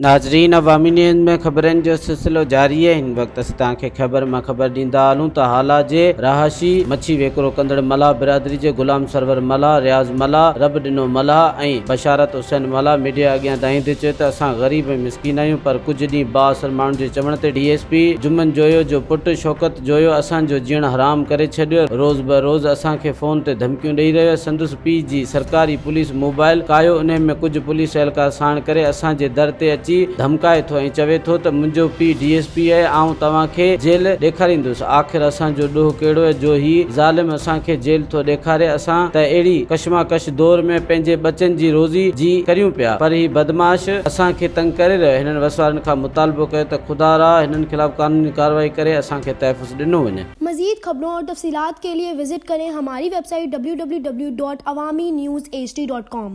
ناظرين عوامي نيوز ۾ خبرن جو سلسلو جاري آهي هن وقت اسين توهان کي خبر مان خبر ڏيندا هلون ته هالا جي رهائشي مڇي ويڪرو ڪندڙ ملاح برادري جي غلام سرور ملاح، رياض ملاح، رب ڏنو ملاح ۽ بشارت حسين ملاح ميڊيا اڳيان دانهيندي چيو ته اسان غريب ۽ مسڪين آهيون پر ڪجهه ڏينهن بااثر ماڻهن جي چوڻ تي D S P Juman Joyo جو پٽ شوڪت جويو اسان جو جيئڻ حرام ڪري ڇڏيو روز به روز اسان کي فون تي ڌمڪيون ڏئي رهيو آهي سندس پيء جي سرڪاري پوليس موبائل ڪاهيو انهي ۾ ڪجهه پوليس اهلڪار ساڻ ڪري اسان جي در تي اچي ڌمڪائي ٿو ۽ چوي ٿو ته منهنجو پيء ڊي ايس پي آهي آئون توهان کي جيل ڏيکاريندس آخر اسان جو ڏوهه ڪهڙو آهي جو هي ظالم اسان کي جيل ٿو ڏيکاري اسان ته اهڙي ڪشماڪش دور ۾ پنهنجي ٻچن جي روزي جي ڪريون پيا پر هي بدمعاش اسان کي تنگ ڪري رهيو آهي هنن وسوارن کان مطالبو ڪيو ته خدا را هنن خلاف قانوني ڪارروائي ڪري اسان کي تحفظ ڏنو وڃي. مزيد خبرون اور تفصيلات کے لئے وزٽ ڪرين ھماري web site www.awamiNewsHD.com.